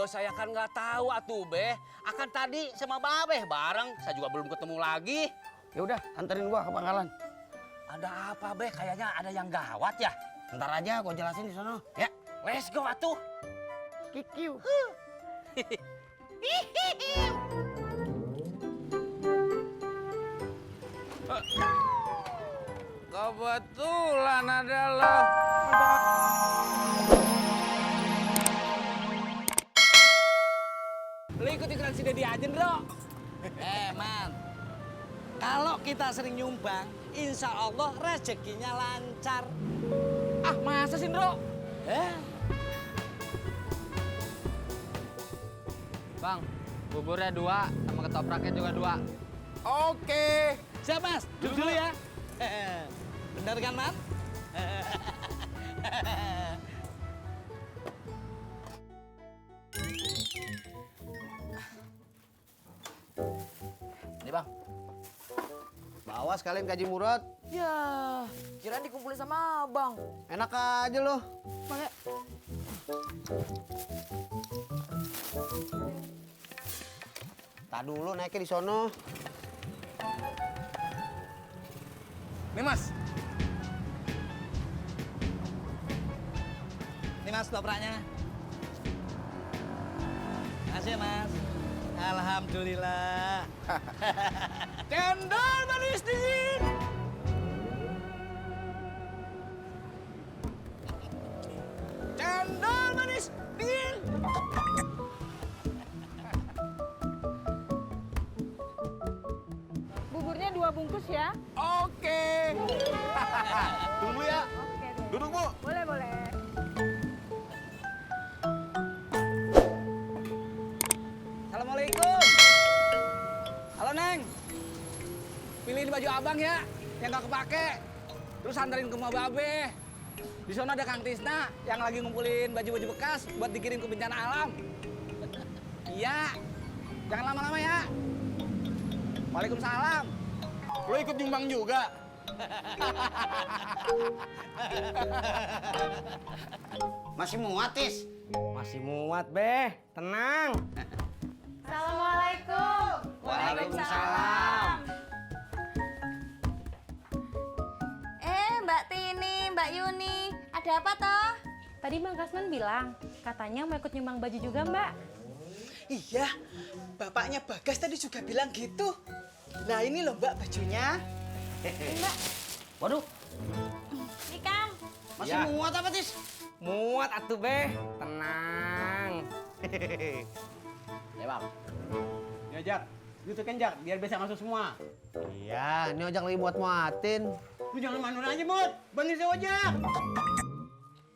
Loh saya kan nggak tahu atuh Beh. Akan tadi sama Babeh bareng. Saya juga belum ketemu lagi. Ya udah, anterin gua ke pangkalan. Ada apa Beh? Kayaknya ada yang gawat ya. Ntar aja gua jelasin di sono. Ya, Let's go atuh. kikiu. Kebetulan adalah Lu ikut ikutan si Dedi aja, Bro. Man, kalau kita sering nyumbang, insya Allah rezekinya lancar. Ah, masa sih, Bro? Bang, buburnya 2 sama ketopraknya juga 2. Oke. Siap, Mas. Duduk dulu ya. Bener kan, Man? Ini, Bang. Bawa sekalian gaji murad. Ya, kirain dikumpulin sama abang. Enak aja loh. Bang ya. Tak dulu naiknya di sono. Nih, Mas. Ini, Mas, topraknya. Makasih ya, Mas. Alhamdulillah. Cendol manis dingin. Cendol manis dingin. Buburnya 2 bungkus ya. Oke. Tunggu ya. Oke. Duduk, Bu. Boleh, boleh. Assalamualaikum. Halo, Neng. Pilihin baju abang ya, yang nggak kepake. Terus anterin ke rumah Babe. Di sana ada Kang Tisna yang lagi ngumpulin baju-baju bekas buat dikirim ke bencana alam. Iya, jangan lama-lama ya. Waalaikumsalam. Lo ikut nyumbang juga? Masih muat, Tis? Masih muat, Beh. Tenang. Assalamualaikum. Waalaikumsalam. Mbak Tini, Mbak Yuni, ada apa toh? Tadi Bang Kasman bilang, katanya mau ikut nyumbang baju juga, Mbak. Iya, bapaknya Bagas tadi juga bilang gitu. Nah ini loh Mbak bajunya. Mbak, Waduh, ini Kang. masih Ya. muat apa, Tis? Muat atuh, Beh. Tenang. Ya, Bang. Ya, Jak. Gitu kan, Jak, biar bisa masuk semua. Iya, ini ojek lagi buat muatin. Lu jangan mandur aja, Mut. Bantuin si ojek.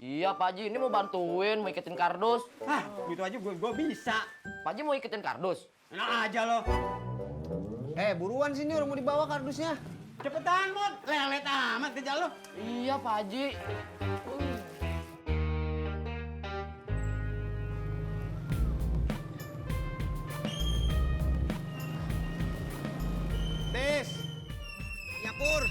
Iya, Pak Haji, ini mau bantuin, mau iketin kardus. Hah, gitu aja gua bisa. Pak Haji mau iketin kardus? Enak aja lo. Buruan sini orang mau dibawa kardusnya. Cepetan, Mut. Lelet amat kerja lo. Iya, Pak Haji. Tis. Ya, Pur.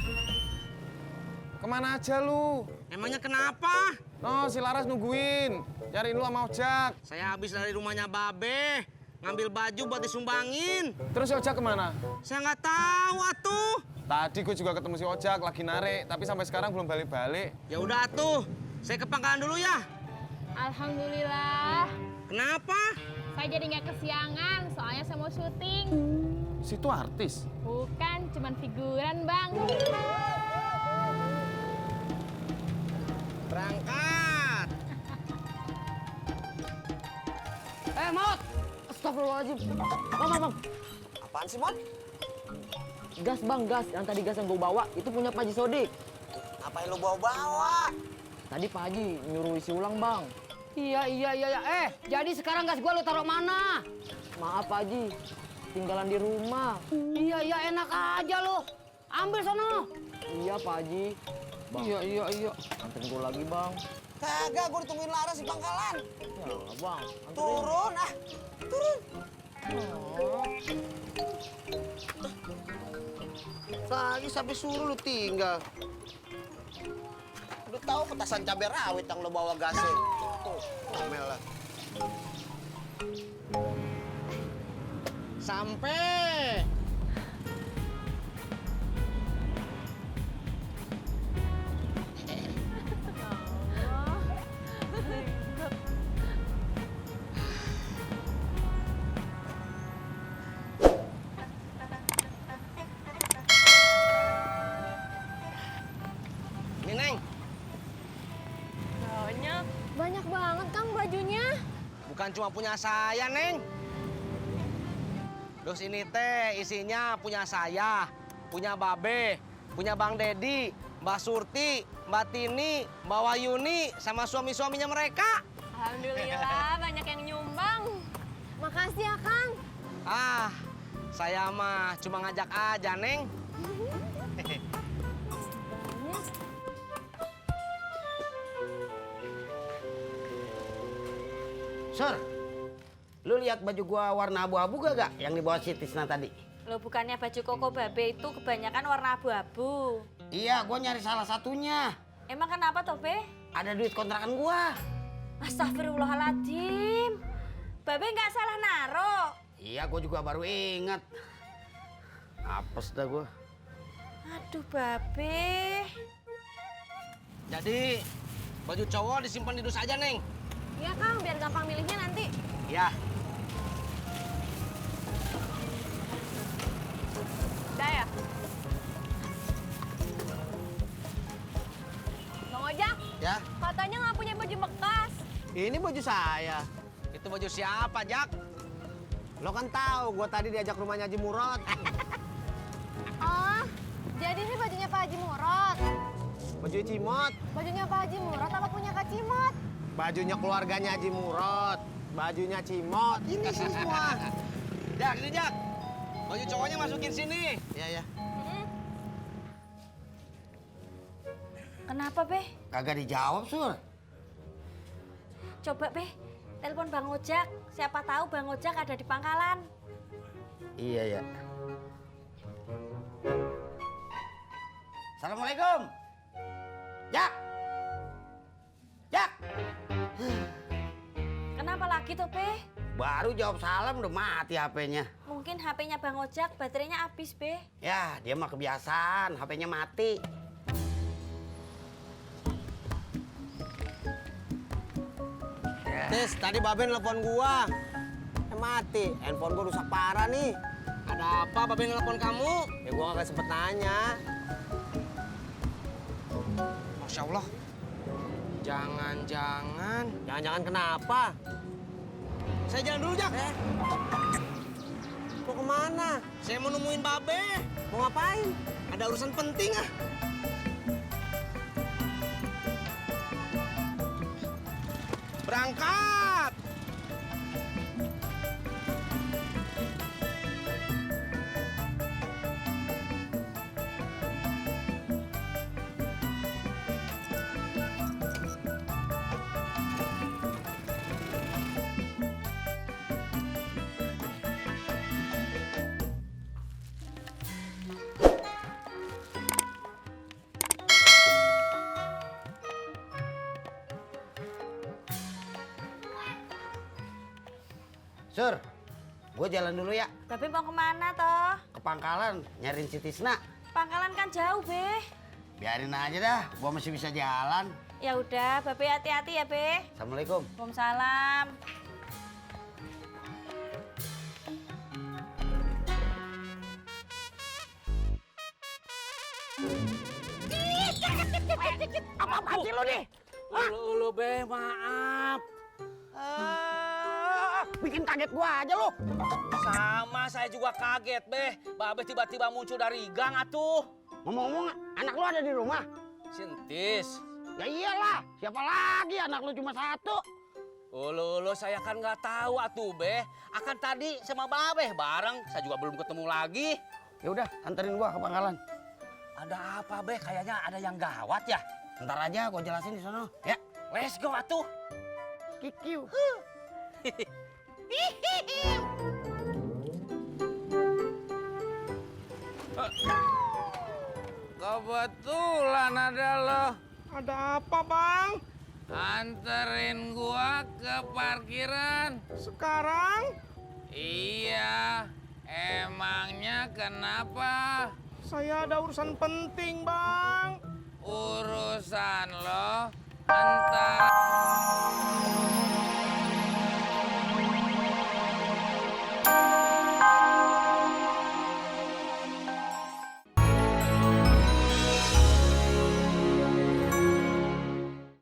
Kemana aja lu? Emangnya kenapa? No, si Laras nungguin. Cariin lu sama Ojak. Saya habis dari rumahnya Babe. Ngambil baju buat disumbangin. Terus si Ojak kemana? Saya nggak tahu atuh. Tadi gue juga ketemu si Ojak lagi narik, tapi sampai sekarang belum balik-balik. Ya udah atuh. Saya ke pangkalan dulu ya. Alhamdulillah. Kenapa? Saya jadi nggak kesiangan, soalnya saya mau syuting. Situ artis. Bukan, cuman figuran, Bang. Berangkat. Mot. Astagfirullahaladzim. Bang. Apaan sih, Mon? Gas, Bang, gas. Yang tadi gas yang gua bawa, itu punya Pak Haji Sodik. Apa yang lo bawa-bawa? Tadi Pak Haji nyuruh isi ulang, Bang. Iya. Jadi sekarang gas gua lu taruh mana? Maaf, Pak Haji. Tinggalan di rumah. Iya, enak aja lu. Ambil sono. Iya, Pak Haji. Bang. Iya. Anterin gua lagi, Bang. Kagak, gue ditungguin Laras di pangkalan. Ya, Bang. Anterin. Turun, turun. Tadi sampai suruh lu tinggal. Udah tahu petasan cabai rawit yang lo bawa gasnya. Tuh, ngomel lah. Sampai. Ini, Neng. Banyak banget, Kang, bajunya. Bukan cuma punya saya, Neng. Terus ini teh isinya punya saya, punya Babe, punya Bang Dedi, Mbak Surti, Mbak Tini, Mbak Wayuni, sama suami-suaminya mereka. Alhamdulillah banyak yang nyumbang. Makasih ya, Kang. Ah, saya mah cuma ngajak aja, Neng. Sur, lu lihat baju gua warna abu-abu gak yang dibawa si Tisna tadi? Lo bukannya baju koko babe itu kebanyakan warna abu-abu. Iya, gua nyari salah satunya. Emang kenapa toh, Be? Ada duit kontrakan gua. Astagfirullahaladzim. Babe nggak salah naro. Iya, gua juga baru ingat. Apes dah gua. Aduh, Babe. Jadi, baju cowok disimpan di dus aja, Neng. Iya, Kang, biar gampang milihnya nanti. Ya. Udah ya? Bang Ojak, Ya. katanya nggak punya baju bekas. Ini baju saya. Itu baju siapa, Jak? Lo kan tahu, gue tadi diajak rumahnya Haji Murad. Oh, jadi ini bajunya Pak Haji Murad. Baju Cimot, Bajunya Pak Haji Murad apa punya Kak Cimot? bajunya keluarganya Haji Murad, bajunya Cimot. Ini sih semua. Jak, ini Jak. Baju cowoknya masukin sini. Iya, ya. Kenapa, Be? Kagak dijawab, Sur. Coba, Be. Telepon Bang Ojak. Siapa tahu Bang Ojak ada di pangkalan. Iya, ya. Assalamualaikum. Jak. Jak. Kenapa lagi tuh, Be? Baru jawab salam udah mati HP-nya. Mungkin HP-nya Bang Ojak baterainya habis, Be. Ya, dia mah kebiasaan, HP-nya mati. Tis, tadi Babe nelfon gua. Mati, handphone gua rusak parah nih. Ada apa, Babe nelpon kamu? Ya gua nggak sempet nanya. Masya Allah. Jangan-jangan. Jangan-jangan kenapa? Saya jalan dulu, Jak. Mau kemana? Saya mau nemuin Babe. Mau ngapain? Ada urusan penting, ah. Berangkat. Sur, gue jalan dulu ya Babe mau kemana toh? ke pangkalan nyariin si Tisna. Pangkalan kan jauh, Be. Biarin aja dah, gue masih bisa jalan. Ya udah, Babe hati-hati ya, Be. Assalamualaikum. Waalaikumsalam. Apa-apaan sih lo nih? Ulu, Be, maaf. Bikin kaget gua aja lo. Sama saya juga kaget, Be. Babe tiba-tiba muncul dari gang atuh. Ngomong-ngomong, anak lo ada di rumah? Sintis. Ya iyalah, siapa lagi anak lo cuma satu? Ulu, saya kan nggak tahu atuh, Be. Akan tadi sama Babe bareng, saya juga belum ketemu lagi. Ya udah, anterin gua ke pangkalan. Ada apa, Be? Kayaknya ada yang gawat ya. Ntar aja gua jelasin di sono. Ya, Let's go atuh. kikiu. Kebetulan ada lo. Ada apa, Bang? Anterin gua ke parkiran. Sekarang Iya, emangnya kenapa? saya ada urusan penting, Bang. Urusan lo antara